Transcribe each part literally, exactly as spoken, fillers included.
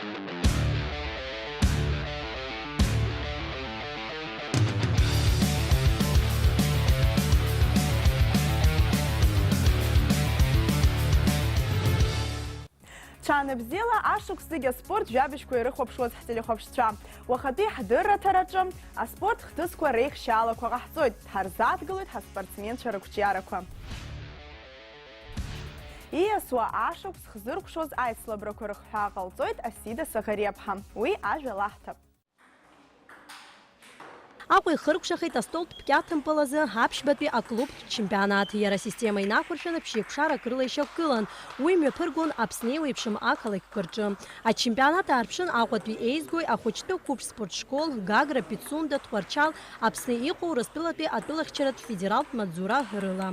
Ҽаанбзиала, ашықәс зегьы аспорт жәабжьқәа ирыхәаԥшуаз ҳтелехәаԥшцәа. Уахатәи ҳдырраҭараҿы аспорт хҭысқәа реихшьаалақәа ҟаҳҵоит, ҳарзааҭгылоит ҳаспортсменцәа рықәҿиарақәа. Ииасуа ашықәс хзыркәшоз аицлабрақәа рыхҳәаа ҟалҵоит Асида Саӷариаԥҳа. Уи ажәа лаҳҭап. Аҟәа ихыркәшахеит астолтә кьаҭампыл азы аԥшьбатәи аклубтә чемпионат. Иара асистема инақәыршәаны ԥшьеиқәшарак рыла ишьақәгылан. Уи мҩаԥыргон Аԥсны еиуеиԥшым ақалақьқәа рҿы. Ачемпионат аарԥшын Аҟәатәи еизгои ахәыҷтәы қәыԥш спортшкол, Гагра, Пицунда, Тҟәарчал, Аԥсны иҟоу Урыстәылатәи атәылахьчаратә федералтә маҵзура рыла.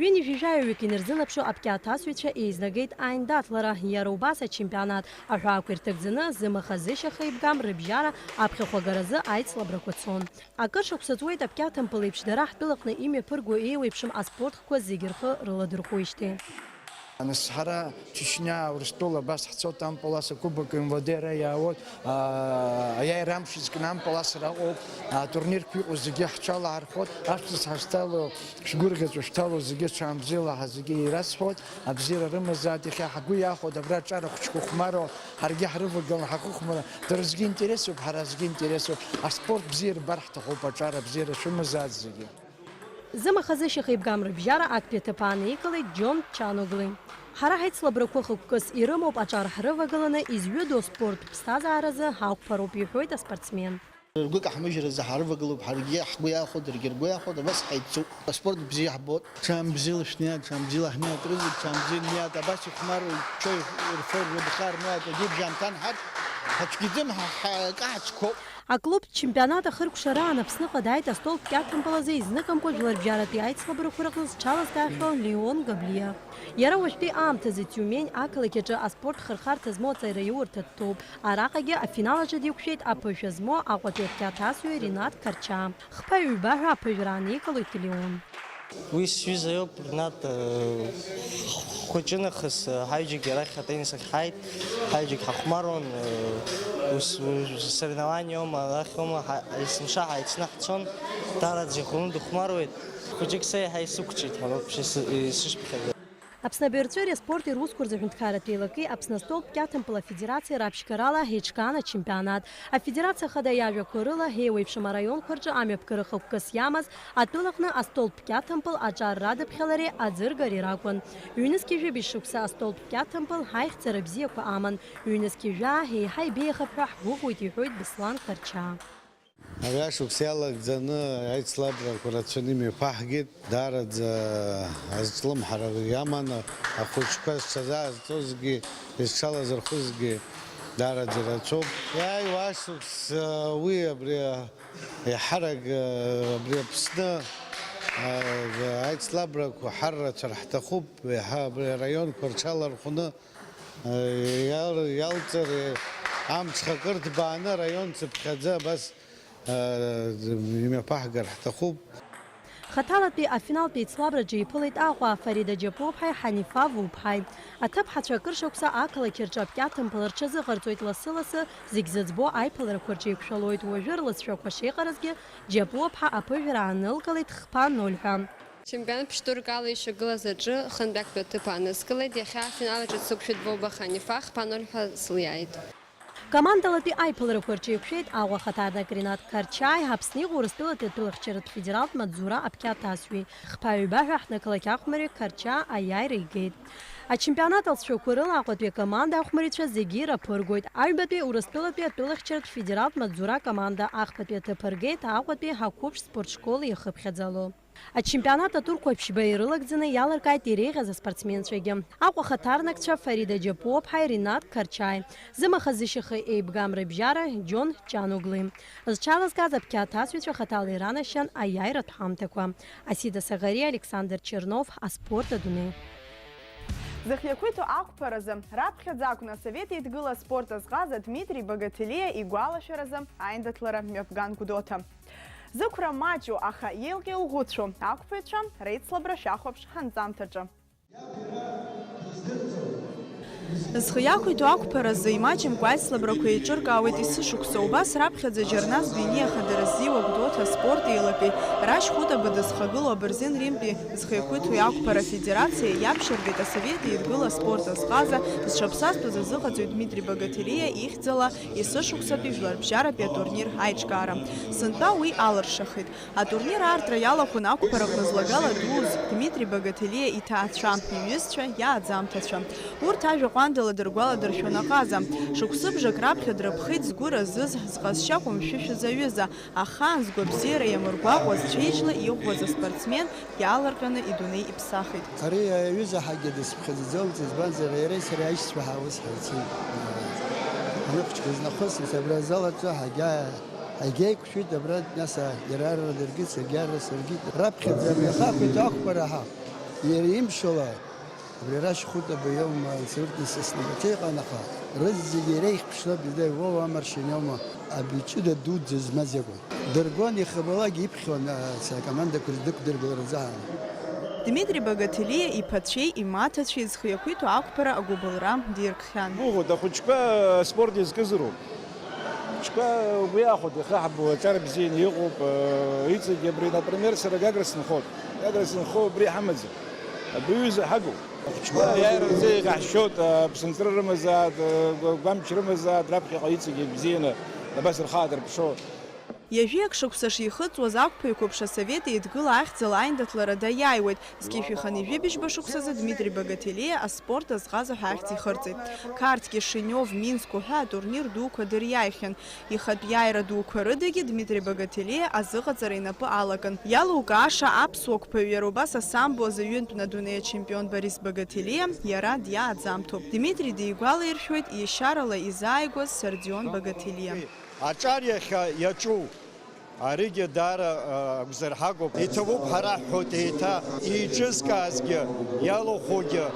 Ҩынҩажәи жәаҩык инарзынаԥшу апкьаҭасҩцәа еизнагеит аиндаҭлара. Иара убас ачемпионат аҳәаақәа ирҭагӡаны, зымаха-зышьаха еибгам рыбжьара аԥхьахә агаразы аицлабрақәа цон. Акыр шықәса ҵуеит апкьаҭампыл еиԥш дара ҳтәылаҟны имҩаԥырго еиуеиԥшым аспорт хкқәа зегьы рхы рыладырхәуижьҭеи. Нас ҳара Чечниа, Урыстәыла абас ҳцоит, ампыл ас акубок МВД ара иаауеит, аа, аиааира амш изкны ампыл ас раҟоуп, аа, турнирқәа иҟоу зегьы ҳҽалаҳархәоит, ашықәс ҳазҭало, шәгәырӷьаҵәа шәҭало зегьы ҽаанбзиала ҳа зегьы ирасҳәоит, абзиара рымазааит, иахьа ҳгәы иахәоит, абра аҿара хәыҷқәа хәмаруа, ҳаргьы ҳрывагылан ҳахыхәмаруа, дара зегьы интересуп, ҳара зегьы интересуп, аспорт бзиа рбар ҳҭахуп, аҿара бзиара шәымазааит зегьы. Зымаха-зышьаха еибгам рыбжьара актәи аҭыԥ ааникылеит Џьон Чаноглы. Ҳара ҳаицлабрақәа хықәкыс ирымоуп аҿар ҳрывагыланы, изҩыдоу аспорттә ԥсҭазааразы ҳақәԥароуп, иҳәоит аспортсмен. Ргәы каҳмыжьразы ҳарывагылоуп, ҳаргьы ҳгәы иахәо, даргьы ргәы иахәо, абас ҳаицуп. Аспорт бзиа ҳбоит. Ҽаанбзиала шәниааит, ҽаанбзиала ҳмиааит, рызегь ҽаанбзиала шәмиааит, абас ихәмару, ичои, ирфо, рыдхар, миааит, егьи бжьамҭан ҳаҿ, ҳацәгьаӡым, ҳа, ҳа, акы ҳацқәоуп. Аклубтә чемпионат ахыркәшараан Аԥсныҟа дааит астол кьаҭампыл азы изныкымкәа жәларбжьаратәи аицлабрақәа рыҟны зҽалазкаахьоу Леон Габлиа. Иара уажәтәи аамҭазы Тиумень ақалақь аҿы аспорт хырхарҭа змоу аҵараиурҭа дҭоуп. Араҟагьы афинал аҿы диқәшәеит аԥышәа змоу Аҟәатәи акьаҭасҩы Ринат Карча. Хԥа-ҩба ҳәа аԥыжәара ааникылоит Леон. Уи сҩыза иоуп, Ринат, э, хәыҷы нахыс, э, ҳаҩџьагь арахь атеннис ахь ҳааит, ҳаҩџьагь ҳахәмаруан, э, ус, ус соревнование аума, арахь аума, ҳа-, есымша ҳаицны ҳцон, даараӡа ихәны дыхәмаруеит. Хәыҷык са еиҳа исықәҿиеит ҳәа ауп ишыс-, исышԥхьаӡо. Аԥсны абаҩрҵәыреи аспорти русқәа рзы аҳәынҭқарратә еилакеи Аԥсны астолтә кьаҭампыл афедерациеи раԥшьгарала еиҿкаан ачемпионат. Афедерациа Ахада иажәақәа рыла, еиуеиԥшым араионқәа рҿы амҩаԥгара хықәкыс иамаз атәылаҟны астолтә кьаҭампыл аҿар радыԥхьалареи аӡыргареи ракәын. Ҩнызқьи жәибжь шықәса астолтә кьаҭампыл аихьӡара бзиақәа аман. Ҩнызқьи жәаа еиҳа ибеиахап ҳәа ҳгәыӷуеит, иҳәоит Беслан Карча. Абри ашықәс иалагӡаны аицлабрақәа рацәаны имҩаԥаҳгеит, даараӡа азҿлымҳара иаман, ахәыҷқәа зҽазаазҵозгьы, изҽалазырхәызгьы даараӡа ирацәоуп. Иааиуа ашықәс, уи абри еиҳарак, абри Аԥсны аицлабрақәа ҳаррацәар ҳҭахуп, еиҳа абри араионқәа рҽалархәны иал-, иалҵыр, амҽхак ырҭбааны араион цыԥхьаӡа абас имҩаԥаҳгар ҳҭахуп. Хаҭалатәи афиналтә еицлабраҿы иԥылеит Аҟәа, Фарида Џьапуаԥҳаи Ҳанифа Вуԥҳаи. Аҭыԥҳацәа акыр шықәса ақалақь рҿы апкьаҭампыл рҽазыҟарҵоит лассы-лассы, зегь зыӡбо аиԥыларақәа рҿы еиқәшәалоит, уажәы рласцәақәа шеиҟаразгьы Џьапуаԥҳа аԥыжәара аанылкылеит хԥа ноль ҳәа. Чемпионат ԥштәы ркала ишьақәгылаз аҿы хынтә актәи аҭыԥ аанызкылеит, иахьа афинал аҿы дсықәшәеит Вова Ханифа, хԥа ноль ҳәа сылиааит. Командалатәи аиԥыларақәа рҿы еиқәшәеит Аҟәа ахаҭарнак Ринат Карчаи, Аԥсны иҟоу Урыстәылатәи атәылахьчаратә федералтә маҵзура апкьаҭасҩи, хԥа-ҩба ҳәа ҳнакылақь ахәмари Карча аиааира игеит. Ачемпионат алҵшәақәа рыла Аҟәатәи акоманда ахәмарицәа зегьы ираԥыргоит. Аҩбатәи Урыстәылатәи атәылахьчаратә федералтә маҵзура акоманда ахԥатәи аҭыԥ ргеит Аҟәатәи ҳақәԥш спортшкол иахыԥхьаӡало. Ачемпионат атурқәа ԥшьба ирылагӡаны иалыркааит иреиӷьыз аспортсменцәагьы. Аҟәа хаҭарнакцәа Фарида Џьапуаԥҳаи Ринат Карчаи, зымаха-зышьаха еибгам рыбжьара Џьон Чанугли. Зҽалазкааз аԥкьаҭасҩцәа хаҭала иранашьан аиааиратә ҳамҭақәа. Асида Саӷариа, Александр Чернов, аспорт адунеи. Зхы иақәиҭу ақәԥаразы, раԥхьаӡа акәын Асовет Еидгыла аспорт азҟаза Дмитри Багателиа игәалашәаразы аиндаҭлара мҩаԥган Гәдоуҭа. Зықәра маҷу, аха еилҟьа-еилӷәыцәу ақәԥаҩцәа реицлабра шәахәаԥш ҳанҵамҭаҿы. Зхы иақәиҭу ақәԥаразы имаҷымкәа аицлабрақәа еиҿыркаауеит есышықәса. Убас раԥхьаӡа Џьарназ Бениа Хадаразиуа Гәдоуҭа аспорт еилакеи Рашь Хәытаба дызхагылоу абырзен Римтәи зхы иақәиҭу ақәԥара афедерациа иаԥшьыргеит Асовет Еидгыла аспорт азҟаза зҽаԥсазтәыз азыҟаҵаҩ Дмитри Багателиа ихьӡала есышықәсатәи жәларбжьаратәи атурнир аиҿкаара. Сынтәа уи алыршахеит. Атурнир аартра иалахәын ақәԥараҟны злагала дуз Дмитри Багателиа иҭаацәа, иҩызцәа, иааӡамҭацәа. Урҭ ажәа ҟәандала дыргәаладыршәон аҟаза. Шықәсыбжак раԥхьа дрыԥхеит згәы разыз, зҟазшьа ҟәымшәышәыз аҩыза, ахаан згәабзиара иамыргәаҟуаз цәеижьла иӷәӷәаз аспортсмен иаалырҟьаны идунеи иԥсахит. Ари аҩыза ҳагьа дысԥхьаӡаӡомызт, избанзар, иареи сареи аишьцәа ҳаус ҳаицын. Аныхәыҷқәа знахысыз абри азал аҿы ҳагьа Егьа иқәшәеит абра, нас, а, иара ара дыргеит, саргьы ара сыргеит. Раԥхьаӡа абри ахақәиҭу ақәԥара ҳа, иара имшала, абри Рашь Хәытаба иоума, Инсуртни Сасны Баҭеиҟан, аха рызегьы иреиӷьԥшла Бидаи Вова амаршьан иоума, абри ҷыда дуӡӡа змаз иакәын. Дыргон, ихабалак иԥхьон, а, са акомандақәа рдәықәдыргыларазы аан. Дмитри Багателиа иԥацәеи имаҭацәеи зхы иақәиҭу ақәԥара агәыбылра диркхьан. Гәыӷуеит, ахәыҷқәа аспорт иазкызароуп. Ҽқәа угәы иахәоит, иахьа ҳаб аҿар бзианы иҟоуп, э, иҵегь абри, например, сара Гагра сынхоит. Гагра сынхо убри ҳамаӡам. Абри аҩыза ҳагуп. Ахәыҷқәа аиааира рзы иҟаҳшьоит, э, ԥсынҵры рымазаат, э, гәамч рымазаат, раԥхьаҟа иҵегь бзианы абас рхы аадырԥшо. Ҩажәиак шықәса шихыҵуаз ақәԥаҩ қәыԥш Асовет Еидгыла ахьӡала аиндаҭлара даиааиуеит. Зқьи жәшәи хынҩажәи быжьба шықәсазы Дмитри Багателиа аспорт азҟаза ҳәа ахьӡ ихырҵеит. Қарҭ, Кишинев, Минск уҳәа атурнир дуқәа дыриааихьан. Ихатә иааира дуқәа рыдагьы Дмитри Багателиа азыҟаҵара инапы алакын. Иалукааша аԥсуа қәԥаҩ, иара убас асамбо азы ҩынтә адунеи ачемпион Борис Багателиа иара диааӡамҭоуп. Дмитри дигәалаиршәоит иашьарала изааигәаз Сардион Багателиа. Аҿар иахьа иаҿу аригьы даара, а, агәзырҳагоуп. Иҭабуп ҳәа раҳҳәоит еиҭа, еиҿызкаазгьы, иалахәугьы.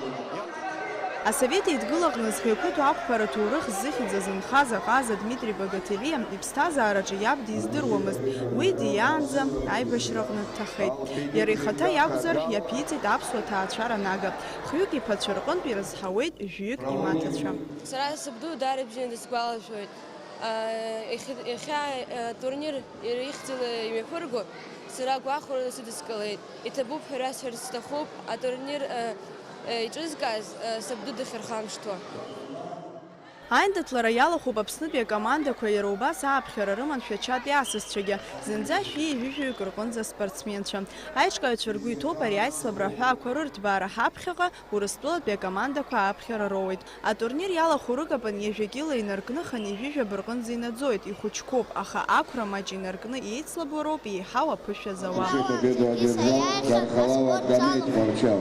Асовет Еидгыла аҟны зхы иақәиҭу ақәԥара аҭоурых зыхьӡ азынхаз аҟаза Дмитри Багателиа иԥсҭазаараҿы иаб диздыруамызт. Уи диаанӡа аибашьраҟны дҭахеит. Иара ихаҭа иакәзар, иаԥиҵеит аԥсуа ҭаацәара нага. Хҩык иԥацәа рҟынтә ирызҳауеит жәҩык имаҭацәа. Сара сабду даара ибзианы дысгәалашәоит. Иахьа, иахьа атурнир иара ихьӡала имҩаԥырго, сара агәахәара сыдыскылеит. Иҭабуп ҳәа расҳәарц сҭахуп, атурнир, э, э, иҿызкааз, э, сабду дахьырхамышҭуа. Аиндаҭлара иалахәуп Аԥснытәи акомандақәа иара убас ааԥхьара рыман Шәачатәи асасцәагьы, зынӡа шәи ҩажәи жәаҩык рҟынӡа спортсменцәа. Аиҿкааҩцәа ргәы иҭоуп ари аицлабра аҳәаақәа рырҭбаара ҳаԥхьаҟа, Урыстәылатәи акомандақәа ааԥхьара роуеит. Атурнир иалахәу рыкапан ҩажәа кьыла инаркны хынҩажәи жәаба рҟынӡа инаӡоит, ихәыҷқәоуп, аха ақәра маҷ инаркны еицлабуа роуп еиҳау аԥышәа зауа. Победу одержал Кархалава Камеи Тхарчал.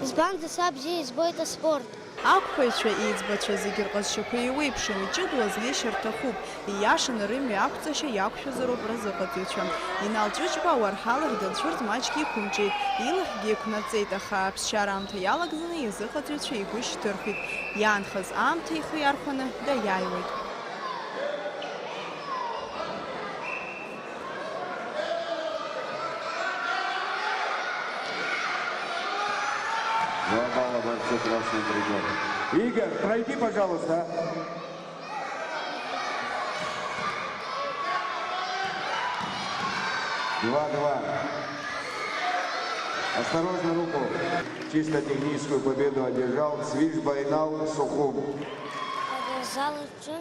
Избанзар, са бзиа избоит аспорт. Ақәԥаҩцәа еиҵбацәа зегьы рҟазшьақәа еиуеиԥшым, иҷыдоу азнеишьа рҭахуп, ииашаны рымҩа ақәҵашьа иақәшәазароуп разыҟаҵаҩцәа. Инал Ҷыҷба ауарҳалахь данцәырҵ маҷк иқәымҿиеит, илахьгьы еиқәнаҵеит, аха аԥсшьара аамҭа иалагӡаны иазыҟаҵаҩцәа игәы шьҭырхит. Иаанхаз аамҭа ихы иархәаны даиааиуеит. Два балла борцу красный тренер. Игорь, пройди, пожалуйста. Два-два. Осторожно, руку. Чисто техническую победу одержал Свижба Инал Сухум. Ари азал аҿы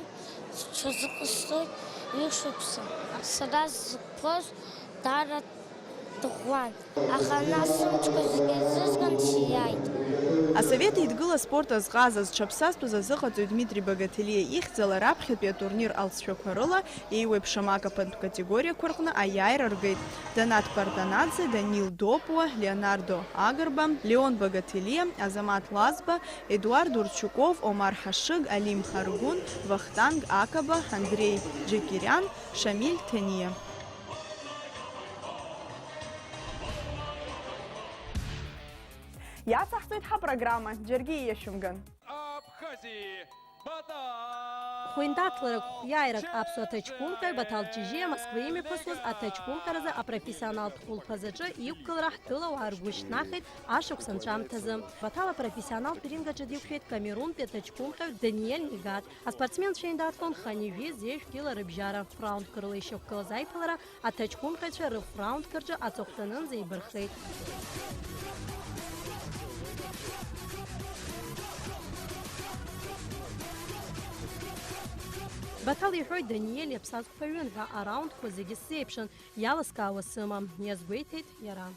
сҽазыҟасҵоит ҩышықәса. Сара сзықәԥоз даара дыӷәӷәан, аха нас сымчқәа зегьы еизызган сиааит. Асовет Еидгыла аспорт азҟаза зҽаԥсазтәыз азыҟаҵаҩ Дмитри Багателиа ихьӡала раԥхьатәи атурнир алҵшәақәа рыла еиуеиԥшым акапантә категориақәа рҟны аиааира ргеит Данаҭ Партанаӡе, Данил Допуа, Леонардо Агарба, Леон Багателиа, Азамаҭ Лазба, Едуард Урчуков, Омар Ҳашыг, Алим Ҳаргәын, Вахтанг Акаба, Андреи Џьакириан, Шамиль Ҭениа. Иацаҳҵоит ҳапрограмма, џьаргьы ииашәымган. Абхазии, Бат- Хәеиндаҭларак, хәиааирак аԥсуа ҭаҷкәымҟьаҩ Баҭал Ҷыжьиа Москва имҩаԥысуаз аҭаҷкәымҟьаразы апрофессионалтә хәылԥазаҿы иқәгылара ҳтәылауаа ргәы шьҭнахит ашықәс анҵәамҭазы. Баҭал апрофессионалтә ринг аҿы диқәшәеит Камерунтәи аҭаҷкәымҟьаҩ Даниель Нигат. Аспортсменцәа еиндаҭлон хынҩажәи зежә кьыла рыбжьара. Фраундк рыла ишьақәгылаз аиԥылара аҭаҷкәымҟьаҩцәа рыфраундк рҿы аҵыхәтәанынӡа еибархеит. Баҭал иҳәоит, Даниель иаԥсазхәԥа ҩын ҳәа, араундқәа зегьы сзеиԥшын, иалыскаауа сымам, иазгәеиҭеит иара.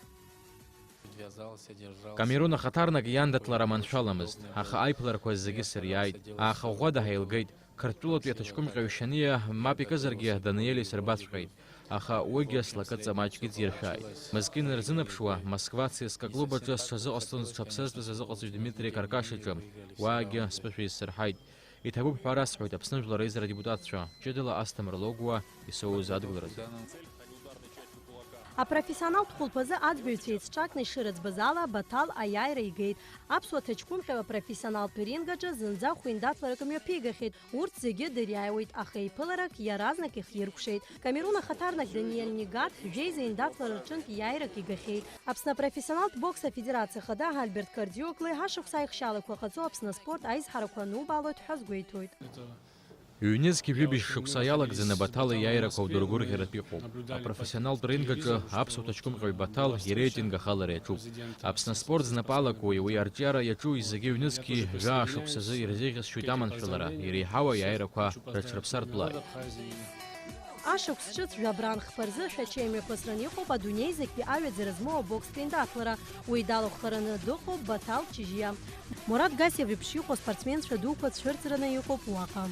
Камерун ахаҭарнак иандаҭлара маншәаламызт, аха аиԥыларақәа зегьы сыриааит. Аха ӷәӷәада ҳаилгеит. Қырҭтәылатәи аҭаҷкәымҟьаҩ Шьаниа мап икызаргьы, Даниели сырбаҵәҟьеит. Аха уигьы слакыҵа маҷк иҵиршәааит. Мызкы инарзынаԥшуа, Москва ЦСКА клуб аҿы сҽазыҟасҵон зҽаԥсазтәыз азыҟаҵаҩ Дмитри Каркаш иҿы. Уаагьы сԥышәа исзырҳаит. Иҭабуп ҳәа расҳәоит Аԥсны Жәлар Реизара адепутатцәа, ҷыдала Асҭамыр Логәуа исоуз адгыларазы. Апрофессионалтә хәылԥазы аӡбаҩцәа еицҿакны ишырыӡбаз ала, Баҭал аиааира игеит. Аԥсуа ҭаҷкәымҟьаҩ апрофессионалтә ринг аҿы зынӡа хәеиндаҭларак мҩаԥигахьеит. Урҭ зегьы дыриааиуеит, аха еиԥыларак иаразнак ихиркәшеит. Камерун ахаҭарнак Даниель Нигат жәеиза еиндаҭлара рҿынтә иааирак игахьеит. Аԥсны апрофессионалтә бокс афедерациа ахада Альберт Кардиоглы ашықәс аихшьалақәа ҟаҵо Аԥсны аспорт аизҳарақәа анубаалоит ҳәа азгәеиҭоит. Ҩнызқь ҩажәи жәибжь шықәса иалагӡаны Баҭал иааирақәа удыргәырӷьаратә иҟоуп. Апрофессионалтә ринг аҿы аԥсуа ҭаҷкәымҟьаҩ Баҭал иреитинг ахалара иаҿуп. Аԥсны аспорт знапы алакуеи уи арҿиара иаҿуи зегьы ҩнызқьи жәаа шықәсазы ирзеиӷьасшьоит аманшәалара, иреиҳау аиааирақәа рыҽрыԥсартәлааит. Ашықәс ҿыц жәабран хԥа рзы Шәача имҩаԥысран иҟоуп адунеи зегьтәи аҩаӡара змоу абокстә еиндаҭлара. Уи далахәхараны дыҟоуп Баҭал Ҷыжьиа. Мурат Гасиев иеиԥш иҟоу аспортсменцәа дуқәа цәырҵраны иҟоуп уаҟа.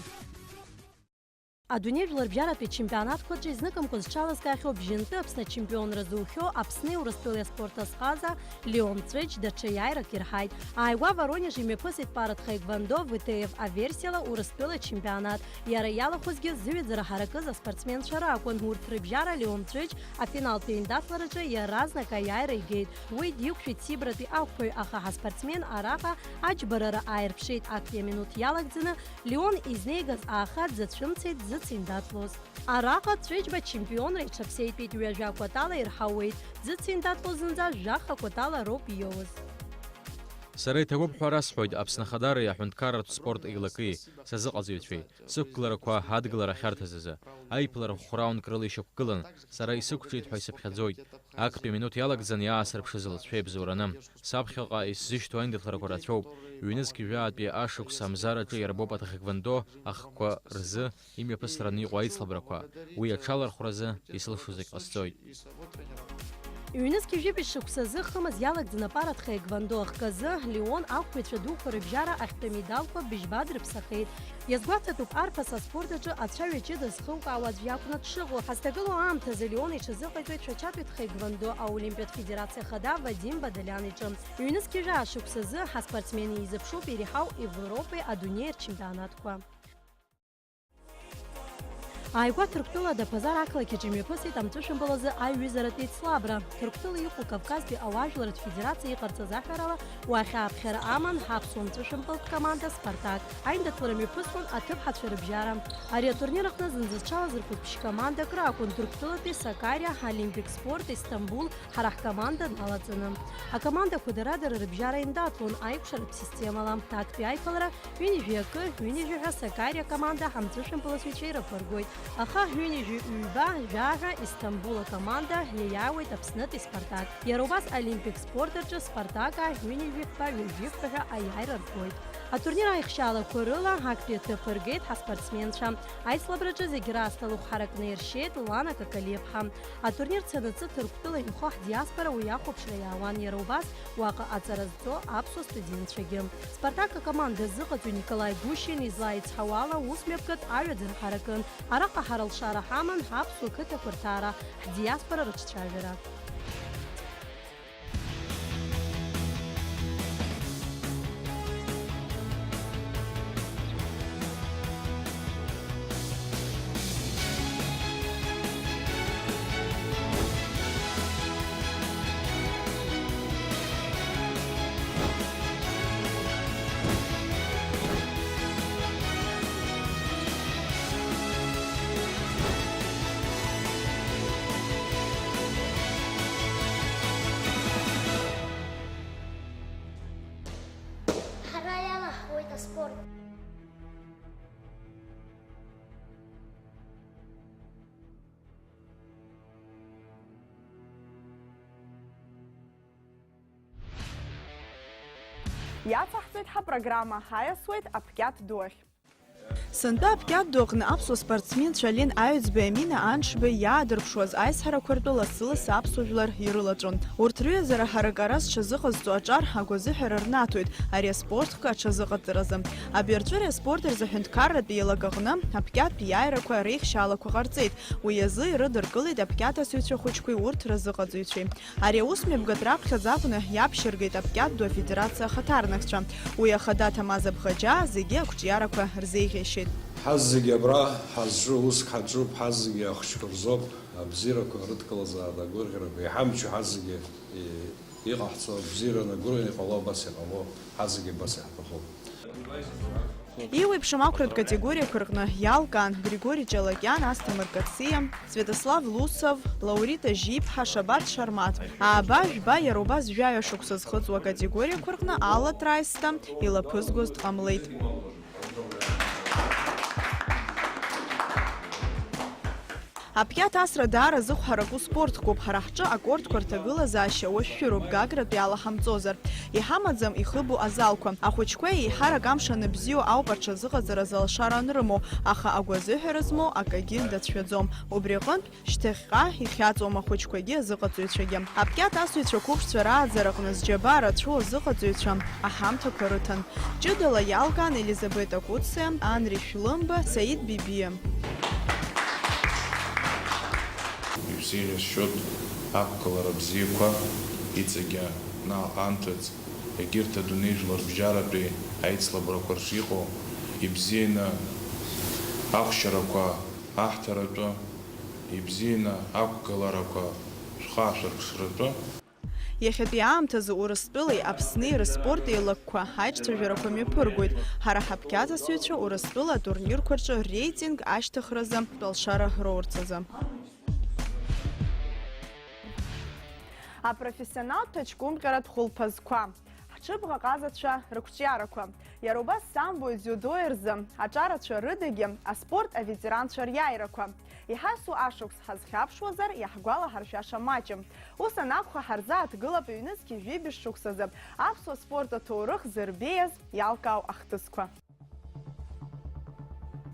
Адунеи жәларбжьаратәи ачемпионатқәа рҿы изныкымкәа зҽалазкаахьоу бжьынтәы Аԥсны ачемпионра зухьоу Аԥсни Урыстәылеи аспорт азҟаза Леон Ҵәыџь даҽа иааирак ирҳаит. Ааигәа Воронеж имҩаԥысит пара тхэквондо В Т Ф аверсиала Урыстәыла ачемпионат. Иара иалахәызгьы зыҩаӡара ҳаракыз аспортсменцәа ракәын. Урҭ рыбжьара Леон Ҵәыџь афиналтә еиндаҭлараҿы иаразнак аиааира игеит. Уи диқәшәеит Сибратәи ақәԥаҩ, аха ҳаспортсмен араҟа аџьбарара ааирԥшит. Актәи аминуҭ иалагӡаны Леон изнеигаз ааха дзацәымцеит дзыциндаҭлоз. Араҟа Ҵәыџьба чемпионра иҽаԥсеитәит, ҩажәа кәатала ирҳауеит, дзыциндаҭлоз зынӡа жәаха кәатала роуп иоуз. Сара иҭабуп ҳәа расҳәоит Аԥсны ахадареи аҳәынҭқарратә спорт еилакеи, сазыҟаҵаҩцәеи, сықәгыларақәа адгылара ахьарҭаз азы. Аиԥылара хә-раундк рыла ишьақәгылан, сара исықәҿиеит ҳәа исыԥхьаӡоит. Актәи аминуҭ иалагӡаны иаасырԥшыз лҵшәа ибзоураны. Саԥхьаҟа исзышьҭоу аиндаҭларақәа рацәоуп. Ҩнызқь жәаатәи ашықәс Амзараҿы иарбоуп атхэквондо ахқәа рзы имҩаԥысраны иҟоу аицлабрақәа. Уи аҽалархәразы исылшо зегь ҟасҵоит. Ҩнызқь жәибжь шықәсазы хымз иалагӡаны апара тхэквондо ахказы Леон ақәԥаҩцәа дуқәа рыбжьара ахьтәы медалқәа быжьба дрыԥсахеит. Иазгәаҭатәуп, арԥыс аспорт аҿы ацәаҩа ҷыда зхылкаауа аӡә иакәны дшыҟоу. Ҳазҭагылоу аамҭазы Леон иҽазыҟаиҵоит Шәачатәи тхэквондо аолимпиатә федерациа хада Вадим Бадалиан иҿы. Ҩнызқь жәаа шықәсазы ҳаспортсмен изыԥшуп иреиҳау Европеи адунеи рчемпионатқәа. Ааигәа Ҭырқәтәыла Адаԥазар ақалақь аҿы имҩаԥысит амҵәышәымпыл азы аиҩызаратә еицлабра. Ҭырқәтәыла иҟоу Кавказтәи ауаажәларратә федерациа иҟарҵаз аҳәарала, уахь ааԥхьара аман ҳаԥсуа мҵәышәымпылтә команда Спартак. Аиндаҭлара мҩаԥысуан аҭыԥҳацәа рыбжьара. Ари атурнир аҟны зынӡа зҽалазырхәыз ԥшь-командак ракәын, Ҭырқәтәылатәи Сакариа, Олимпик спорт, Истамбул, ҳара ҳкоманда налаҵаны. Акомандақәа дара-дара рыбжьара индаҭлон аикәшаратә системала. Актәи аиԥылара ҩынҩажәи акы, ҩынҩажәи ҳәа Сакариа акоманда ҳамҵәышәымпыласҩцәа ирыԥыргоит. Аха ҩынҩажәи ҩба, жәаҳәа Истамбул акоманда иаиааиуеит Аԥснытәи Спартак. Иара убас Олимпик спорт аҿы Спартак аҳ ҩынҩажәи ԥба, ҩажәи фба ҳәа аиааира ргоит. Атурнир аихшьаалақәа рыла актәи аҭыԥ ргеит ҳаспортсменцәа. Аицлабраҿы зегь раасҭа лыхә ҳаракны иршьеит Лана Какалиаԥҳа. Атурнир цанаҵы Ҭырқәтәыла инхо ҳдиаспора уи ахәаԥшра иаауан, иара убас уаҟа аҵара зҵо аԥсуа студентцәагьы. Спартак акоманда азыҟаҵаҩ Николаи Гущин излаицҳауала, ус мҩаԥгатә аҩаӡара ҳаракын. Араҟа ҳара алшара ҳаман ҳаԥсуа қыҭақәа рҭаара, ҳдиаспора рыҿцәажәара. Иацаҳҵоит ҳапрограмма, ҳаиасуеит аԥкьаҭ ду ахь. Сынтәа аԥкьаҭ ду аҟны аԥсуа спортсменцәа Ален Аҩӡбеи Амина Аншбеи иаадырԥшуаз аизҳарақәа ртәы лассы-лассы аԥсуа жәлар ирылаҵәон. Урҭ рыҩаӡара ҳаракара зҽазыҟазҵо аҿар агәазыҳәара рнаҭоит ари аспорт хкы аҽазыҟаҵаразы. Абаҩрҵәыреи аспорти рзы аҳәынҭқарратә еилак аҟны аԥкьаҭтә иааирақәа реихшьаалақәа ҟарҵеит. Уи азы ирыдыркылеит аԥкьаҭ асыҩцәа хәыҷқәеи урҭ разыҟаҵаҩцәеи. Ари аусмҩаԥгатә раԥхьаӡа акәны иаԥшьыргеит аԥкьаҭ ду афедерациа ахаҭарнакцәа. Уи ахада Ҭамаз Абӷаџьаа зегьы ақәҿиарақәа рзеиӷьеишьеит. Ҳаззегьы абра ҳазҿу уск ҳаҿуп, ҳаззегьы ахәыҷқәа рзоуп, абзиарақәа рыдкылазаап агәырӷьара, еиҳамчу ҳаззегьы, е, иҟаҳҵо абзиара анагәырӷьа иҟало, абас иҟало, ҳаззегьы абас иаҳҭахуп. Еиуеиԥшым ақәратә категориақәа рҟны иалкаан Григори Ҷалакиан, Асҭамыр Кациа, Свиатослав Лусов, Лаурита Жьиԥҳа, Шабаҭ Шармаҭ. Ааба, жәба, иара убас жәаҩа шықәса зхыҵуа акатегориақәа рҟны Алла Траисҭа илаԥызгоз дҟамлеит. Аԥкьаҭ асра даара зыхәҳарак успортқәоуп, ҳара ҳҿы акортқәа рҭагылазаашьа уашәшәыроуп, гагратәи ала ҳамҵозар. Иҳамаӡам ихыбу азалқәа. Ахәыҷқәа еиҳарак амш аныбзиоу ауп аҽазыҟаҵаразы алшара анрымоу, аха агәазыҳәара змоу акагьы дацәшәаӡом. Убри аҟынтә, шьҭахьҟа ихьаҵуам ахәыҷқәагьы азыҟаҵаҩцәагьы. Аԥкьаҭ асыҩцәа қәыԥшцәа рааӡара аҟны зџьабаа рацәоу азыҟаҵаҩцәа аҳамҭақәа рыҭан. Ҷыдала иалкаан Елизабета Куциа, Анри Шәлымба, Саид Бибиа. Ибзианы исшьоит ақәгылара бзиақәа, иҵегьы наҟ анҭыҵ, егьырҭ адунеи жәларбжьаратәи аицлабрақәа рҿы иҟоу, ибзианы ахәшьарақәа аҳҭаратәы, ибзианы ақәгыларақәа шәхы аашәырԥшратәы. Иахьатәи аамҭазы Урыстәылеи Аԥсни рыспорт еилакқәа аиҿцәажәарақәа мҩаԥыргоит. Ҳара ҳаԥкьаҭ асыҩцәа Урыстәыла атурнирқәа рҿы реитинг ашьҭыхразы тәалшара роурц азы. Апрофессионалтә ҭаҷкәымҟьаратә хәылԥазқәа. Ҳҽыбӷаҟазацәа рықәҿиарақәа. Иара убас самбои дзиудои рзы аҿарацәа рыдагьы аспорт аветеранцәа риааирақәа. Иҳасу ашықәс ҳазхьаԥшуазар, иаҳгәалаҳаршәаша маҷым. Ус анакәха, ҳарзааҭгылап ҩнызқьи жәибжь шықәсазы аԥсуа спорт аҭоурых зырбеиаз иалкаау ахҭысқәа.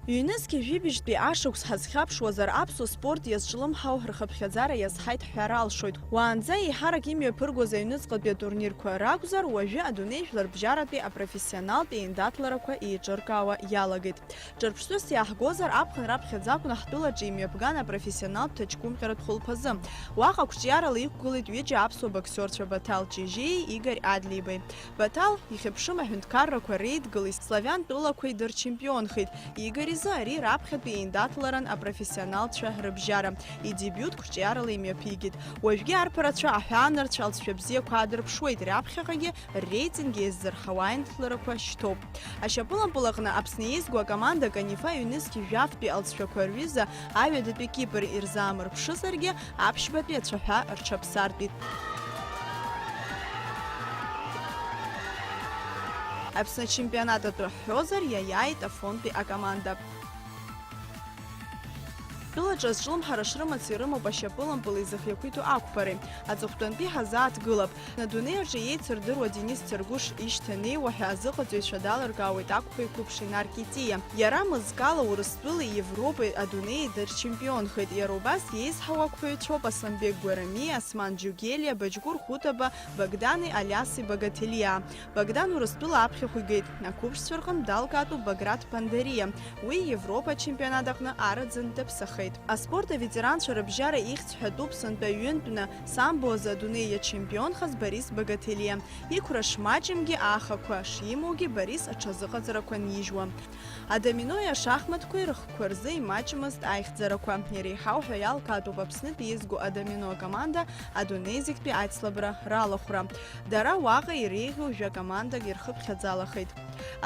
Ҩнызқьи жәибжьтәи ашықәс ҳазхьаԥшуазар, аԥсуа спорт иазҿлымҳау рхыԥхьаӡара иазҳаит ҳҳәар алшоит. Уаанӡа еиҳарак имҩаԥыргоз аҩныҵҟатәи атурнирқәа ракәзар, уажәы адунеи жәларбжьаратәи апрофессионалтә еиндаҭларақәа еиҿыркаауа иалагеит. Ҿырԥштәыс иаҳгозар, аԥхын раԥхьаӡа акәны ҳтәылаҿы имҩаԥган апрофессионалтә ҭаҷкәымҟьаратә хәылԥазы. Уаҟа қәҿиарала иқәгылеит ҩыџьа аԥсуа боксиорцәа Баҭал Ҷыжьиеи Игорь Адлеибеи. Баҭал ихьыԥшым аҳәынҭқаррақәа реидгылеи славиан тәылақәеи дырчемпионхеит. Игорь изы ари раԥхьатәи еиндаҭларан апрофессионалцәа рыбжьара. Идебиут қәҿиарала имҩаԥигеит. Уажәгьы арԥарацәа аҳәаанырцә алҵшәа бзиақәа аадырԥшуеит, раԥхьаҟагьы реитинг еиззырҳауа аиндаҭларақәа шьҭоуп. Ашьапылампыл аҟны Аԥсны еизго акоманда Канифа ҩнызқьи жәафтәи алҵшәақәа рҩыза аҩадатәи Кипр ирзаамырԥшызаргьы, аԥшьбатәи ацәаҳәа рҽаԥсартәит. Аԥсны ачемпионат атәы ҳҳәозар, иаиааит Афонтәи акоманда. Тәылаҿы азҿлымҳара шрымац ирымоуп ашьапылампыл изыхиақәиҭу ақәԥареи. Аҵыхәтәантәи ҳазааҭгылап. Адунеи аҿы еицырдыруа Денис Царгәыш ишьҭанеиуа ҳәа азыҟаҵаҩцәа далыркаауеит ақәԥаҩ қәыԥш Инар Китиа. Иара мызкала Урыстәылеи Европеи адунеи дырчемпионхеит. Иара убас иеизҳау ақәԥаҩцәоуп Асланбек Гәарамиа, Осман Џьугелиа, Баџьгәыр Хутаба, Богдани Алиаси Багателиа. Богдан Урыстәыла аԥхьахә игеит. Ақәыԥшцәа рҟынтә далкаатәуп Баграт Ԥандариа. Уи Европа ачемпионат аҟны араӡын даԥсахеит. Аспорт аветеранцәа рыбжьара ихьӡ ҳәатәуп сынтәа ҩынтәны самбо азы адунеи иачемпионхаз Борис Багателиа. Иқәра шмаҷымгьы, аахақәа шимоугьы Борис аҽазыҟаҵарақәа нижьуам. Адоминои ашахматқәеи рыхқәа рзы имаҷмызт аихьӡарақәа. Иреиҳау ҳәа иалкаатәуп Аԥснытәи еизго адомино акоманда адунеи зегьтәи аицлабра ралахәра. Дара уаҟа иреиӷьу жәа-командак ирхыԥхьаӡалахеит.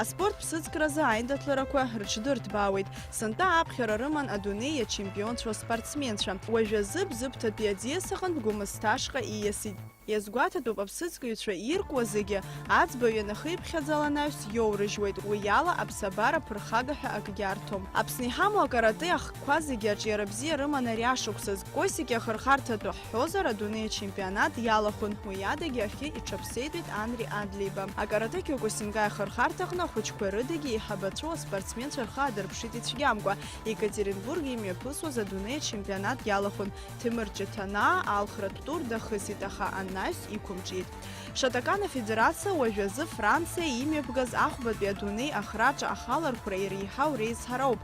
Аспорт ԥсыӡкразы аиндаҭларақәа рыҽдырҭбаауеит. Сынтәа аԥхьара рыман адунеи иачемпионцәоу аспортсменцәа. Уажәазы Бзыԥҭатәи аӡиас аҟынтә Гәымсҭа ашҟа ииасит. Иазгәаҭатәуп, аԥсыӡкыҩцәа иркуа зегьы аӡбаҩ ианахиԥхьаӡа анаҩс иоурыжьуеит, уи ала аԥсабара ԥырхага ҳәа акгьы арҭом. Аԥсны иҳамоу акарате ахкқәа зегьы аҿиара бзиа рыман ари ашықәсаз. Косики ахырхарҭатәы ҳҳәозар, адунеи ачемпионат иалахәын, уи адагьы ахьы иҽаԥсеитәит Анри Адлеиба. Акарате Киокусинкай ахырхарҭаҟны ахәыҷқәа рыдагьы еиҳабацәоу аспортсменцәа рхы аадырԥшит ицәгьамкәа. Екатеринбург имҩаԥысуаз адунеи ачемпионат иалахәын. Ҭемыр Ҷыҭанаа алхратә тур дахысит, аха анаҩс иқәымҿиеит. Шатакан афедерациа уажәазы Франциа имҩаԥгаз ахәбатәи адунеи ахраҿа ахалархәра иреиҳау реизҳара ауп.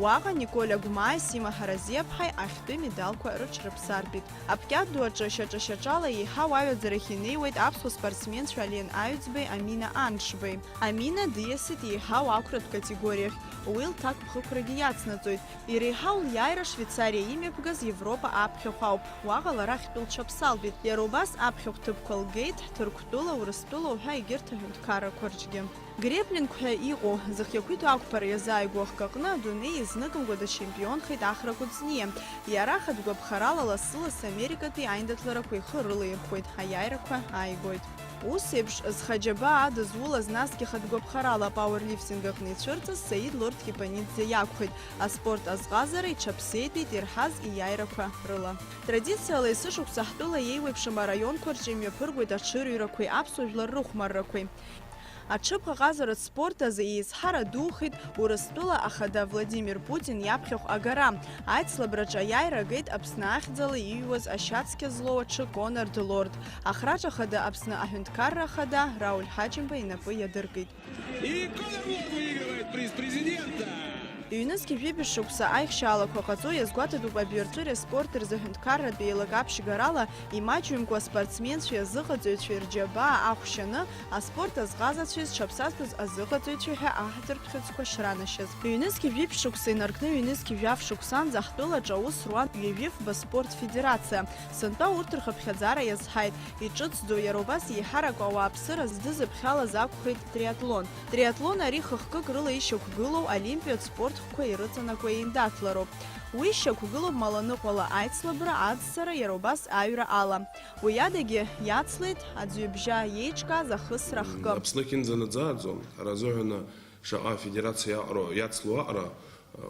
Уаҟа Николь Агәмааи Сима Ҳаразиаԥҳаи ахьтәы медалқәа рыҽрыԥсартәит. Аԥкьаҭ ду аҿы шьаҿа-шьаҿала еиҳау аҩаӡарахь инеиуеит аԥсуа спортсменцәа Ален Аҩӡбеи Амина Аншбеи. Амина диасит еиҳау ақәратә категориахь, уи лҭакԥхықәрагьы иацнаҵоит. Иреиҳау лиааира Швеицариа имҩаԥгаз Европа аԥхьахә ауп. Уаҟа лара ахьтәы лҽаԥсалтәит. Иара убас аԥхьахә ҭыԥқәа лгеит Ҭырқәтәыла, Урыстәыла уҳәа егьырҭ аҳәынҭқаррақәа рҿгьы. Греплинг ҳәа иҟоу, зхы иақәиҭу ақәԥара иазааигәоу ахкы аҟны адунеи изныкымкәа дачемпионхеит Ахра Кәыҵниа. Иара хатә гәаԥхарала лассы-лассы Америкатәи аиндаҭларақәа ихы рылаирхәоит, аиааирақәа ааигоит. Ус еиԥш, зхы аџьабаа адызулаз, насгьы хатә гәаԥхарала апауерлифтинг аҟны ицәырҵыз Саид Лорд Кипаниӡе иакәхеит, аспорт азҟазара иҽаԥсеитәит ирҳаз ииааирақәа рыла. Традициала есышықәса ҳтәыла еиуеиԥшым араионқәа рҿы имҩаԥыргоит аҽырҩрақәеи аԥсуа жәлар рыхәмаррақәеи. Аҽыбӷаҟазаратә спорт азы еизҳара духеит Урыстәыла ахада Владимир Путин иаԥхьахә агара. Аицлабраҿы аиааира агеит Аԥсны ахьӡала иҩуаз ашьацқьа злоу аҽы Конрад Лорд. Ахраҿ ахада Аԥсны аҳәынҭқарра ахада Рауль Ҳаџьымба инапы иадыркит. И Конор Лорд выигрывает приз президента! Ҩнызқьи жәибжь шықәса аихшьаалақәа ҟаҵо иазгәаҭатәуп абиорҵәыреи аспорти рзы ҳәынҭқарратә еилак аԥшьгарала имаҷҩымкәа аспортсменцәеи азыҟаҵаҩцәеи рџьабаа ахәшьаны, аспорт азҟазацәеи зҽаԥсазтәыз азыҟаҵаҩцәеи ҳәа аҳаҭыртә хьыӡқәа шранашьаз. Ҩнызқьи жәибжь шықәса инаркны ҩнызқьи жәаф шықәсанӡа ҳтәылаҿы аус руан ҩажәифба спорт федерациа. Сынтәа урҭ рхыԥхьаӡара иазҳаит. Иҿыцӡоу, иара убас еиҳарак ауааԥсыра здызыԥхьалаз акәхеит триатлон. Триатлон ари хықәкык рыла ишьақәгылоу олимпиатә спорт хкқәа ирыҵанакуа еиндаҭлароуп. Уи шьақәгылоуп маланыҟәала аицлабра, аӡцара, иара убас аҩра ала. Уи адагьы иацлеит аӡҩыбжьа иеиҿкааз ахысра хкы. Аԥсны ахьынӡанаӡааӡо, ҳара азыҳәан шаҟа афедерациа иаҟароу, иацло аҟара,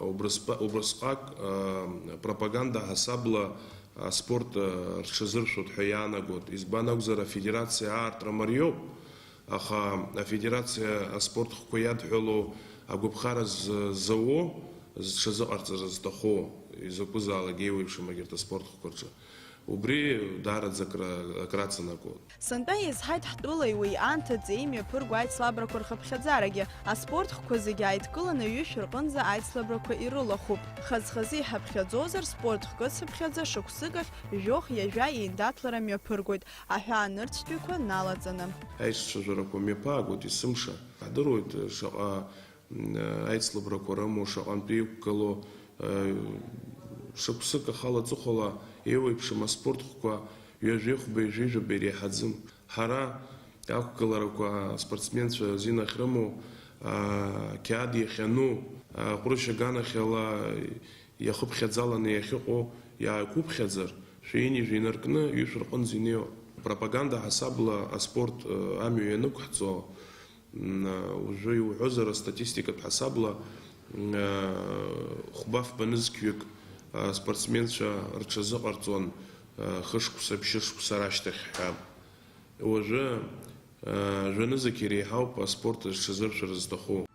убрысҟа-, убрысҟак, а, пропаганда ҳасабла аспорт, а, рҽазыршәоит ҳәа иаанагоит. Избан акәзар, афедерациа аартра мариоуп, аха афедерациа аспорт хкқәа иадҳәалоу агәаԥхара з-, зауо, зҽазыҟарҵара зҭаху, изакәызаалак еиуеиԥшым агьырҭ аспорт хкқәа рҿы. Убри даараӡа акра-, акраҵанакуеит. Сынтәа иазҳаит ҳтәылеи уи аамҭаӡеи имҩаԥырго аицлабрақәа рхыԥхьаӡарагьы. Аспорт хқәа зегьы ааидкыланы ҩышә рҟынӡа аицлабрақәа ирылахәуп. Хаз-хазы иҳаԥхьаӡозар, спорт хкы цыԥхьаӡа шықәсык ахь жәохә-ҩажәа еиндаҭлара мҩаԥыргоит, аҳәаа нырцәтәиқәа налаҵаны. Аишцәажәарақәа мҩаԥаагоит есымша. Ҳдыруеит шаҟа м, аицлабрақәа рымоу, шаҟантә иқәгылоу, э, шықәсык ахала аҵыхәала еиуеиԥшым аспорт хкқәа ҩажәихәбеи жәижәабеи иреиҳаӡам. Ҳара ақәгыларақәа аспортсменцәа азин ахьрымоу, а, қьаад иахьану, а, ҟәрышь аганахьала иахыԥхьаӡаланы иахьыҟоу иааиқәыԥхьаӡар, шәи ҩынҩажәи инаркны ҩышә рҟынӡа инеиуа. Пропаганда ҳасабла аспорт, э, амҩа ианықәҳҵо, М, уажәы иуҳәозар, астатистикатә ҳасабла, м, хәба-фба нызқьҩык, а, спортсменцәа рҽазыҟарҵон, а, хышықәса, ԥшьышықәса рашьҭахь ҳәа. Уажәы, а, жәанызқь иреиҳауп аспорт зҽазыршәара зҭаху.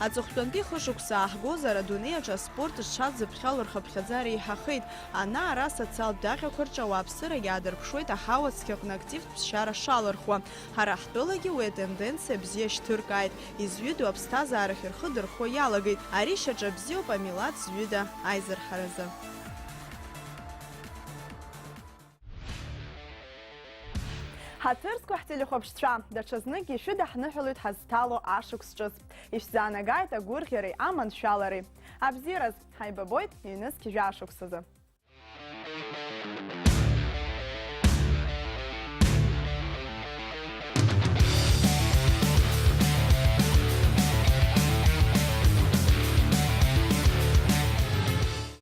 Аҵыхәтәантәи хышықәса ааҳгозар, адунеи аҿы аспорт зҽадзыԥхьало рхыԥхьаӡара еиҳахеит. Ана-ара асоциалтә даҟьақәа рҿы ауааԥсырагьы аадырԥшуеит аҳауа цқьаҟны активтә ԥсшьара шалырхуа. Ҳара ҳтәылагьы уи атенденциа бзиа шьҭыркааит, изҩыдоу аԥсҭазаарахь рхы дырхо иалагеит. Ари шьаҿа бзиоуп амилаҭ зҩыда аизырҳаразы. Ҳаҭыр зқәу ҳтелехәаԥшцәа, даҽазнык ишәыдаҳныҳәалоит ҳазҭало ашықәс ҿыц. Ишәзаанагааит агәырӷьареи аманшәалареи. Абзиараз, ҳаибабоит ҩнызқь жәашықәсазы.